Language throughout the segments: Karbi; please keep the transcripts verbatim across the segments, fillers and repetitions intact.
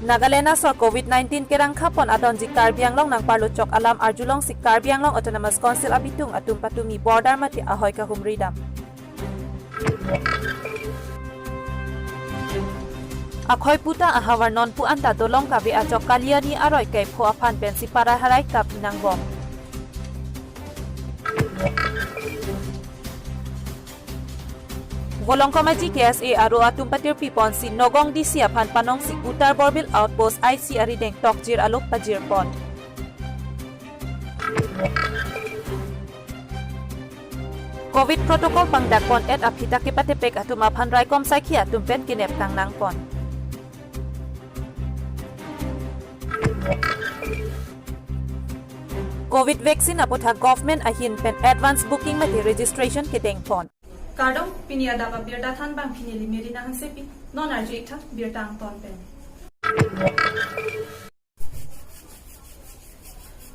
Nagaland asor Covid nineteen kerangkhapon adonji Karbi Anglong nangparlochok alam arjulongsi Karbi Anglong Autonomous Council abitung atum patumi border mate ahoi kahumridam. Akhoi puta ahavar nonpu anta dolong kave ajok Kalyani aroi kaipho aphan pensi parai harai kap inangbom. Volongkom Aji K S A aro atum patirpi ponsi Nagaon D C aphan panongsi Uttar Borbil Outpost I C arideng tokjir alok pajirpon. Covid protocol pangdakpon et aphi ta kepatepek atum aphan raikom saikhi atum pen kenep kangnangpon. Covid vaccine aputhak government ahin pen advance booking mate registration kedengpon. Kardom, pini adap abirta thanbang pini Limiri Nahansepi, non arju-ik tha birta angton pen.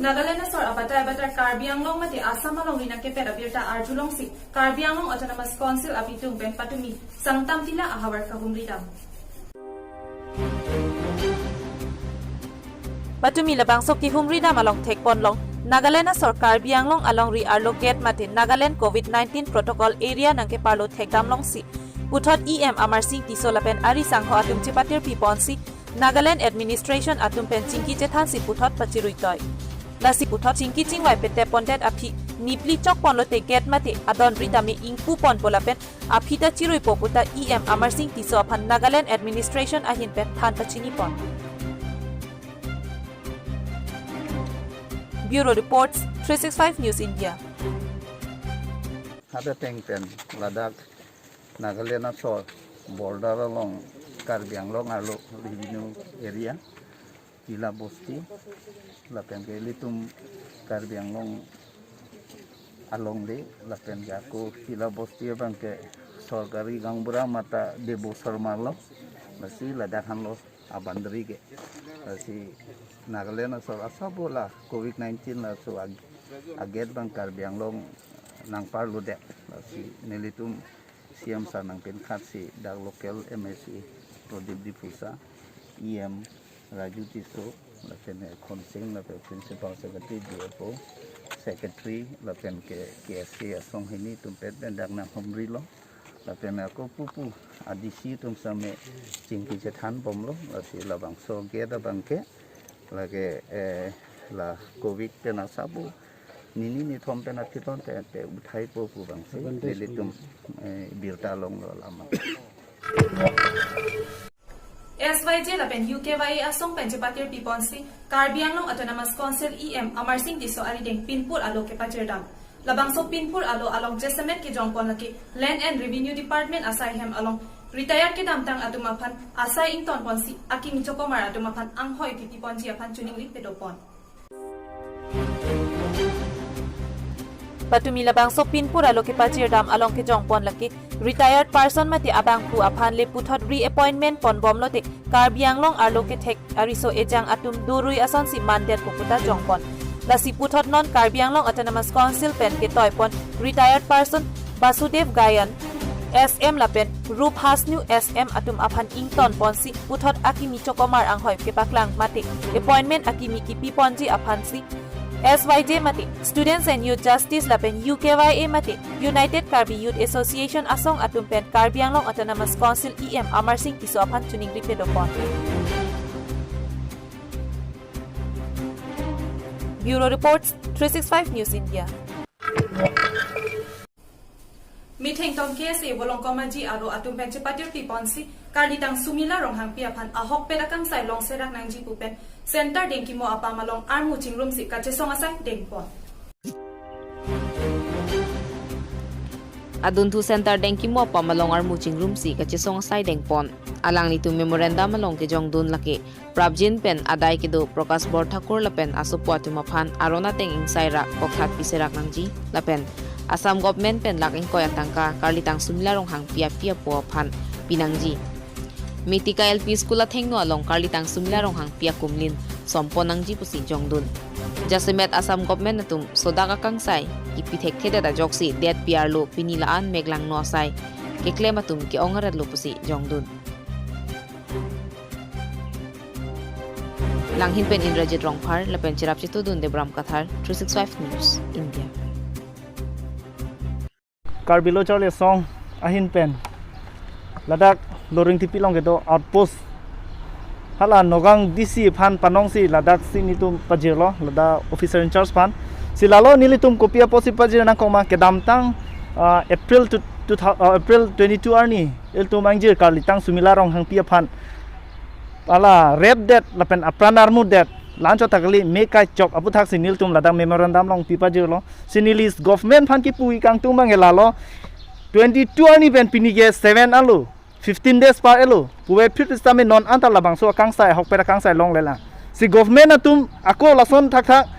Nagaland asor abatai abatai Karbi Anglong mate Assam alongri nangkepet abirta arjulongsi Karbi Anglong Autonomous Council abitung pen patumi Sangtam Tila ahavar kahumridam. Patumi labangso kehumridam along thekponlong Nagaland asor Karbi Anglong alongri arlo gate mate Nagaland Covid nineteen protocol area nangkeparlo thekdamlongsi puthot E M Amarsing Tisso lapen ari sangho atum chepatirpi ponsi Nagaland administration atum pen chingki chethansi puthot pachiruitoi. Lasi puthot chingki chingvai peteppondet aphi nipli chokponlote gate mate adonri tame ingpuponpo lapen aphi ta chiruipo puta E M Amarsing Tisso aphan Nagaland administration ahin pen than pachinipon. Bureau Reports, three six five News India. Hada teng pen ladak Nagaland asor border along Karbi Anglong arlo revenue area Tila Bosti lapen ke ilitum Karbi Anglong alongle lapen ke ako Tila Bosti abang ke sorkari gaonbura mate Debo Sharma lo, lasi ladak hanlo a-boundary ke, lasi Nagaland asor asabo la Covid nineteen laso ag-, a-gate abang Karbi Anglong nangparlodet, lasi nelitum C M sir nangpinkhatsi dak local M A C Pradip Diphusa, E M Raju Tisso, lapen Khonsing, lapen Principal Secretary, D F O, Secretary, lapen ke K S A asong hini atum pen pen dak nanghumrilo, lapen ako pupu a D C atum same chingki chethanbomlo, lasi labangso gate abang ke, lake, eh, la Covid pen asabo nini nithom pen athilon pen te uthaipo pu abangsi nelitum, eh, birta longlo lama. S Y J lapen U K Y A asong pen chepatirpi ponsi Karbi Anglong Autonomous Council E M Amarsing Tisso arideng pinpur alo kepachirdam. Labangso pinpur alo along jasemet kejongpon lake Land and Revenue Department asai hem along retired kedamtang atum aphan asai ingtonponsi akimi chokomar atum aphan anghoi pipiponji aphan choningri pedopon. Patumi labangso pinpur alo kepachirdam along kejongpon lake retired person mate abangphu aphan le puthot reappointment ponbomlote Karbi Anglong arlo kethek ariso ejang atum dorui asonsi mandetpo puta jongpon. Lasi puthot non Karbi Anglong Autonomous Council pen ketoipon retired person Basudev Gayan, S M lapen Rup Hasnu S M atum aphan ingtonponsi puthot akimi chokomar anghoi kepaklang mate appointment akimi kipiponji aphansi S Y J mate Students and Youth Justice lapen U K Y A mate United Karbi Youth Association asong atum pen Karbi Anglong Autonomous Council E M Amarsing Tisso aphan choningri pedopon. Bureau Reports, three six five News India. Methengtong K S A Volongkom Aji aro atum pen chepatirpi ponsi karlitang Sumila Ronghangpi aphan ahokpet akangsai longserak nangji pu pen Center Dengkimo apam along armu chingrumsi kachesong asai dengpon. Adunthu Center Dengkimo apam along armu chingrumsi kachesong asai dengpon. Alanglitum memorandum along kejongdun lake prapjin pen adai kedo Prakash Borthakur lapen asopo atum aphan aron ateng ingsai ra kokthat piserak nangji lapen Assam government pen lakh ingkoi atangka karlitang Sumila Ronghangpi api apo aphan pinangji. Metika L P School athengno along karlitang Sumila Ronghangpi akumlin sompon nangji pusi jongdun. Jasemet Assam government atum sodak akangsai kipi thekthedet ajoksi det piarlo pini la-an meklangno asai keklem atum ke-ong aretlo pusi jongdun. Langhin pen Indrajit Rongphar lapen cherap chetudun Debram Kathar, three six five News, India. Karbi Lo Charli Asong ahin pen ladak Loringtipi along kedo outpost hala Nagaon D C aphan panongsi ladak si nelitum pajirlo, ladak officer in charge aphan. Si lalo nelitum kopi apotsi pajir nangkok ma, kedamtang, ah, April two, two thou-, ah, April twenty-two arni ilitum angjir karlitang Sumila Ronghangpi aphan hala rape det lapen apran armu det, la-anchot ta kali, me kachok aphuthaksi nelitum ladak memorandum along pi pajirlo. Si neli government aphan kipu kangtung abang ke lalo, twenty-two arni pen pini ke seven alo, fifteen days par elo puvoiphit sitame non anta labangso akangsai, ahokpet akangsai longlelang. Si government atum ako lason thakthak,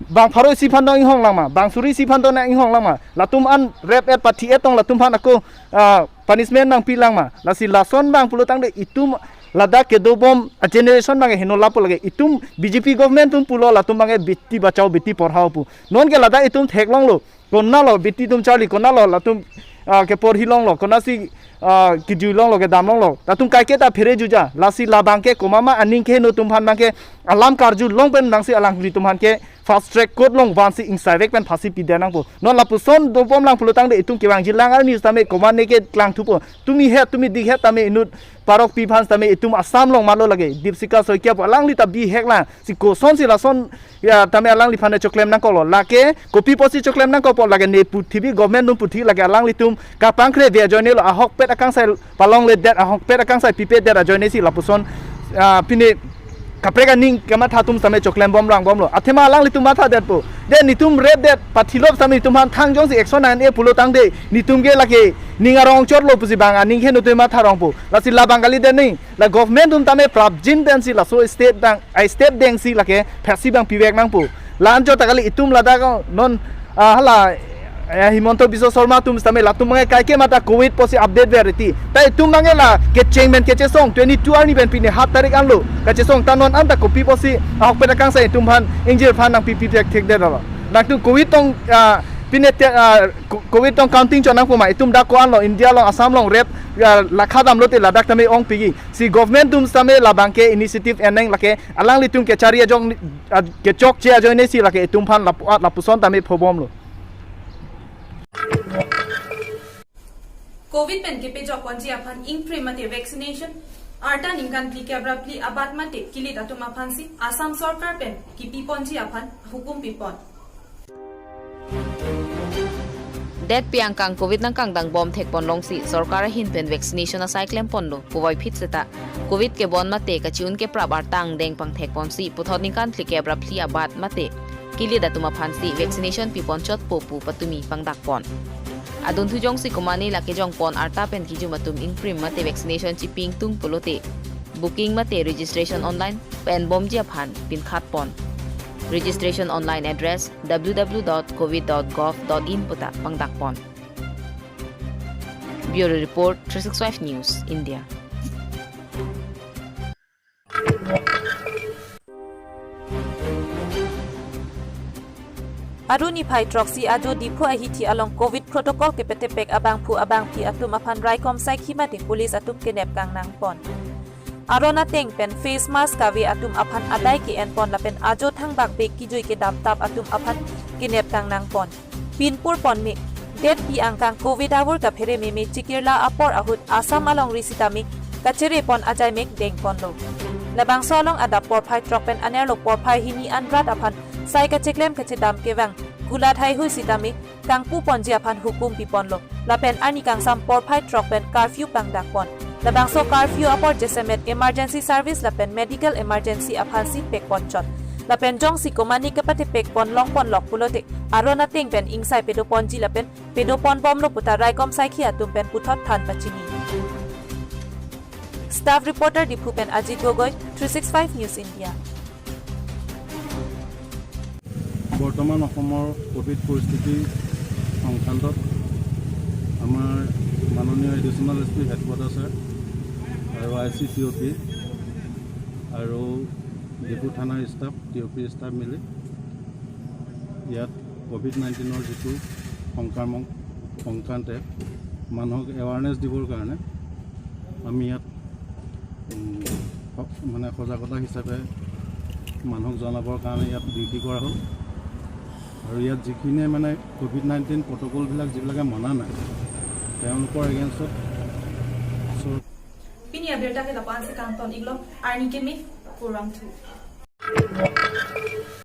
bang pharo isi aphan dong inghong lang ma, bang suri isi aphan dong inghong lang ma, latum an rape et pathi et tong latum aphan ako, ah, punishment nangpi lang ma. Lasi lason abang pulo tangte itum ladak kedobom a generation abang heno lapu lake, itum B J P government atum pulo latum abang beti bachao beti porhao pu. Non ke ladak itum theklonglo, konatlo beti atum charli, konatlo latum, ah, keporhi longlo, konatsi, ah, kejui longlo, kedam longlo, latum kaiketa phere juja. Lasi labang ke komat ma aning keheno atum aphan abang ke alam karjulong pen nangsi alanglitum aphan ke fast track court along vansi ingsaivek pen phasi pidun nangpo. Non lapuson dobom lang pulo tangte itum kevangji lang arni sitame komat ne ke klangthupo. Tumi het, tumi dik het tame inut parokpi aphan sitame itum Assam along malo lake, Dipsika Saikia pu, alangli ta bihek lang. Si kosonsi lason ya tame alangliphan choklem nangkoklo? Lake kopi apotsi choklem nangkokpo? Lake ne puthibi government atum puthi lake alanglitum kapangkre ve ajoinelo, ahokpet akangsai palongledet, ahokpet akangsai pipedet ajoinesi lapuson, ah, pine kaprek aning kematha atum sitame choklembom rangbomlo. Athema alanglitum mathadetpo. De nelitum rape det pathilop sitame nelitum aphan thangjongsi action an-e pulo tangte nelitum ke lake ning arong chotlo pusi bang aning keheno atum matha rongpo. Lasi labang kali de ning. La government atum tame prapjin pensi laso step dang, ai step dengsi lake phasi abang pivek nangpo. La-anchot ta kali, itum ladak non, ah, hala, eh, Himanta Biswa Sarma atum sitame latum abang kaike mata covid apotsi update ver iti. Ta itum abang la kecheng pen kechesong, twenty-two arni pen pini hat tarik anlo kachesong, ta non anta kopi apotsi ahokpet akangsai itum aphan ingjir aphan nangpipi thekthedetlo? Nangtum covid tong, ah, pine te, ah, co-, covid tong counting chot nangpo ma? Itum dak ko-anlo, India along, Assam along rape, ah, lakha damlote ladak tame ongpiji. Si government atum sitame labang ke initiative en nang, lake alanglitum kechari ajok, ah, kechokche ajoinesi lake itum aphan lapu-, ah, lapuson tame phobomlo. Covid pen kepejokponji aphan ingprim mate vaccination arta ningkan phlikep ra phli abat mate kilit atum aphansi Assam sorkar pen kipiponji aphan hukum pipon. Detpi angkang covid nangkangdangbom thekpon longsi sorkar ahin pen vaccination asai klemponlo puvoiphit seta covid kebon mate kachi-un keprap arta angdeng pangthekponsi puthot ningkan phlikep ra phli abat mate kilit atum aphansi vaccination pipon chotpo pu patumi pangdakpon. Adunthu jongsi komatne lake jongpon arta pen kijum atum ingprim mate vaccination chipi ingtung pulote booking mate registration online penbomji aphan pinkhatpon. Registration online address w w w dot covid dot gov dot in puta pangdakpon. Bureau Report, three six five News, India. Aru niphai throksi ajo Diphu ahithi along covid protocol kepetepek abangphu abangphi atum aphan raikom saikhi mate police atum kenep kangnangpon. Aron ateng pen face mask kave atum aphan adai ke-enpon lapen ajo thangbak bek kijui kedam tap atum aphan kenep kangnangpon. Pinpurpon me, detpi angkang covid avur kaphere meme chikirla apor ahut Assam alongri sitame kachere pon ajai mek dengponlo. Labangso along adap porphai throk pen anerlo porphai hini anrat aphan sai kacheklem kachedam kevang kulat haihui sitame kangpuponji aphan hukum piponlo. Lapen arni kangsam porphai throk pen curfew pangdakpon. Labangso curfew apor jasemet emergency service lapen medical emergency aphansi pekponchot. Lapen jongsi komatne kepatepekpon longponlok pulote aron ateng pen ingsai pedoponji lapen pedoponbomlo puta raikom saikhi atum pen puthot than pachini. Staff reporter Diphu pen Ajit Gogoi, three six five News India. বৰ্তমান অসমৰ কোভিড পৰিস্থিতি সংক্ৰান্তত আমাৰ মাননীয় additional S P headquarter sir আৰু I C টি অ' পি আৰু ডিফু থানাৰ ষ্টাফ, টি অ' P staff মিলি ইয়াত কোভিড নাইণ্টিনৰ যিটো সংক্ৰমণ সংক্ৰান্তে মানুহক এৱাৰনেছ দিবৰ কাৰণে আমি ইয়াত, উম, স-, মানে সজাগতা হিচাপে মানুহক জনাবৰ কাৰণে ইয়াত ডিউটি কৰা হ'ল। আৰু ইয়াত যিখিনিয়ে মানে ক'ভিড নাইণ্টিন প্ৰট'কলবিলাক যিবিলাকে মনা নাই, তেওঁলোকৰ এগেইনষ্টত চ' Pini abirta ke lapu-an si kangton iklo, arni kimi kurang thu.